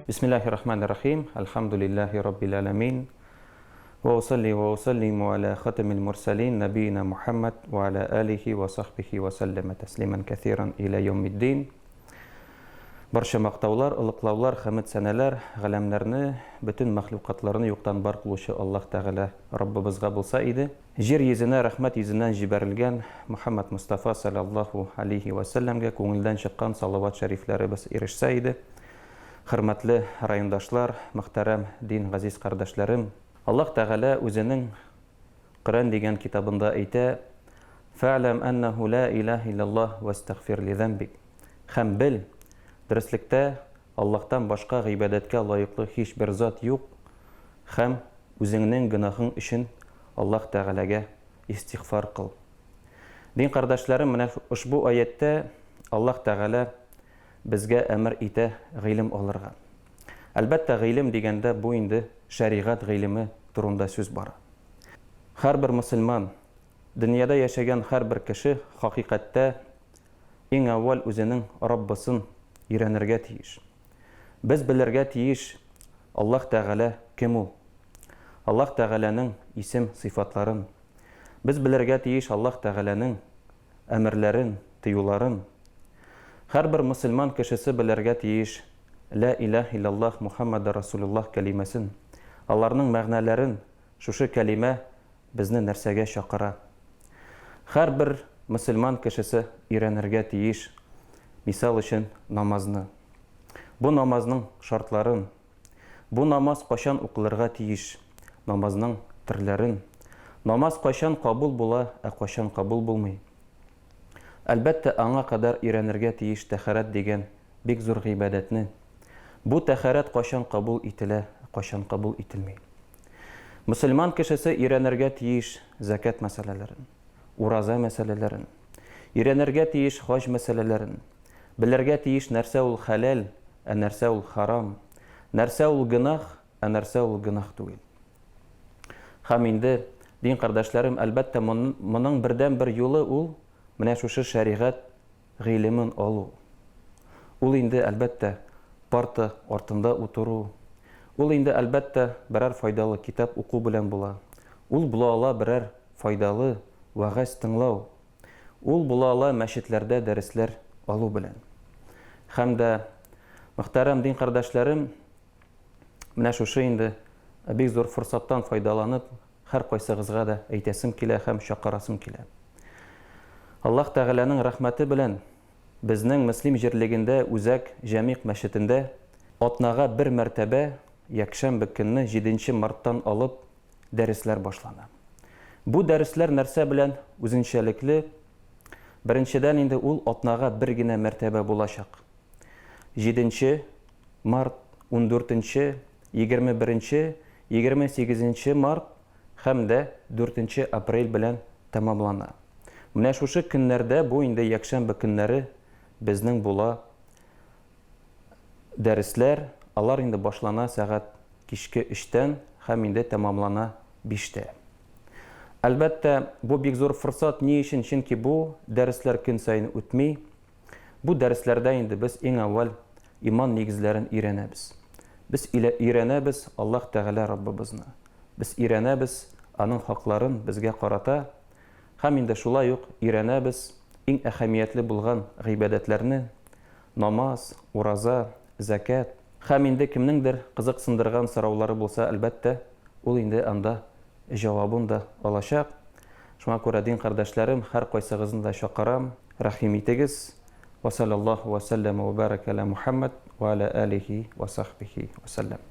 Бисмиллахи рахмани рахим. Альхамдулиллахи раббил аламин. Ва усалли ва усаллиму аля хатамил мурсалин набиина Мухаммад ва аля алихи ва сахбихи ва саллама таслиман кәсиран иля йоммиддин. Барча мактаулар, олыклаулар, хәмед сәнәләр, галәмнәрне, бөтен мәхлукатларны юктан бар кылучы Аллаһ Тәгалә Раббыбызга булса иде. Җир йөзенә рәхмәт йөзеннән җибәрелгән Мөхәммәд Мостафа салләллаһу алейһи вә сәлләмгә күңелдән чыккан салават шәрифләребез ирешсә иде. Хөрмәтле райондашлар, мөхтәрәм дин газиз кардәшләрем! Аллаһ Тәгалә үзенең Коръән дигән китабында әйтә, Фәгъләм әннәһү лә илаһә илляллаһ вәстәгъфир лизәмбик. Һәм бел, дөреслектә, Аллаһтан башка гыйбадәткә лаеклы һичбер зат юк, һәм үзеңнең гөнаһың өчен Аллаһ Тәгаләгә истигъфар кыл. Дин кардәшләрем, менә ошбу аятьтә Аллаһ Тәгалә безгә әмер итә гыйлем алырга. Әлбәттә, гыйлем дигәндә бу инде шәригать гыйлеме турында сүз бара. Һәрбер мөселман, дөньяда яшәгән һәрбер кеше хакыйкатьтә иң әүвәл үзенең Раббысын өйрәнергә тиеш. Без белергә тиеш, Аллаһ Тәгалә кем ул? Аллаһ Тәгаләнең исем, сыйфатларын. Без белергә тиеш Аллаһ Тәгаләнең әмерләрен, тыюларын. Һәрбер мөселман кешесе белергә тиеш Лә иләһ илляллаһ Мухәммәдер Расулуллаһ кәлимәсен, аларның мәгънәләрен, шушы кәлимә безне нәрсәгә чакыра. Һәрбер мөселман кешесе өйрәнергә тиеш, мисал өчен, намазны. Бу намазның шартларын, Бу намаз кайчан укылырга тиеш? Намазның төрләрен. Намаз кайчан кабул була, ә кайчан кабул булмый? Әлбәттә, аңа кадәр өйрәнергә тиеш тәһарәт дигән бик зур гыйбадәтне. Бу тәһарәт кайчан кабул ителә, ә кайчан кабул ителми? Мөселман кешесе өйрәнергә тиеш зәкят мәсьәләләрен, ураза мәсьәләләрен. Өйрәнергә тиеш хаҗ мәсьәләләрен. Белергә тиеш нәрсә ул хәләл, ә нәрсә ул харам, нәрсә ул гөнаһ, ә нәрсә ул гөнаһ түгел. Һәм инде, дин кардәшләрем, әлбәттә, моның бердәнбер юлы ул менә шушы шәригать гыйлемен алу. Ул инде, әлбәттә, парта артында утыру. Ул инде, әлбәттә, берәр файдалы китап уку белән була. Ул була ала берәр файдалы вәгазь тыңлау. Ул була ала мәчетләрдә дәресләр алу белән. Һәм дә, мөхтәрәм дин кардәшләрем, менә шушы инде бик зур форсаттан файдаланып, һәркайсыгызга да әйтәсем килә һәм чакырасым килә. Аллаһ Тәгаләнең рәхмәте белән безнең Мөслим җирлегендә Үзәк Җәмигъ мәчетендә атнага бер мәртәбә, якшәмбе көнне җиденче марттан алып, дәресләр башлана. Бу дәресләр нәрсә белән үзенчәлекле? Беренчедән инде ул атнага бер генә мәртәбә булачак. Җиденче март, ундүртенче, 21нче, 28нче март һәм дә дүртенче апрель белән тәмамлана. Менә шушы көннәрдә, бу инде якшәмбе көннәре безнең була Дәресләр, алар инде башлана сәгать кичке өчтән һәм инде тәмамлана биштә. Әлбәттә, бу бик зур форсат, ни өчен, чөнки бу дәресләр көн саен үтми. Бу дәресләрдә инде без иң әүвәл иман нигезләрен өйрәнәбез. Без өйрәнәбез Аллаһ Тәгалә Раббыбызны. Без өйрәнәбез Аның хакларын безгә карата һәм инде шулай ук өйрәнәбез иң әһәмиятле булган гыйбадәтләрне, намаз, ураза, зәкят. Һәм инде кемнеңдер кызыксындырган сораулары булса, әлбәттә, ул инде анда җавабын да алачак. Шуңа күрә, дин кардәшләрем, һәркайсыгызны да чакырам, рәхим итегез. Вә салләллаһу вә сәлләмә вә бәрәкә галә Мухәммәд вә галә әлихи вә сахбихи вә сәлләм.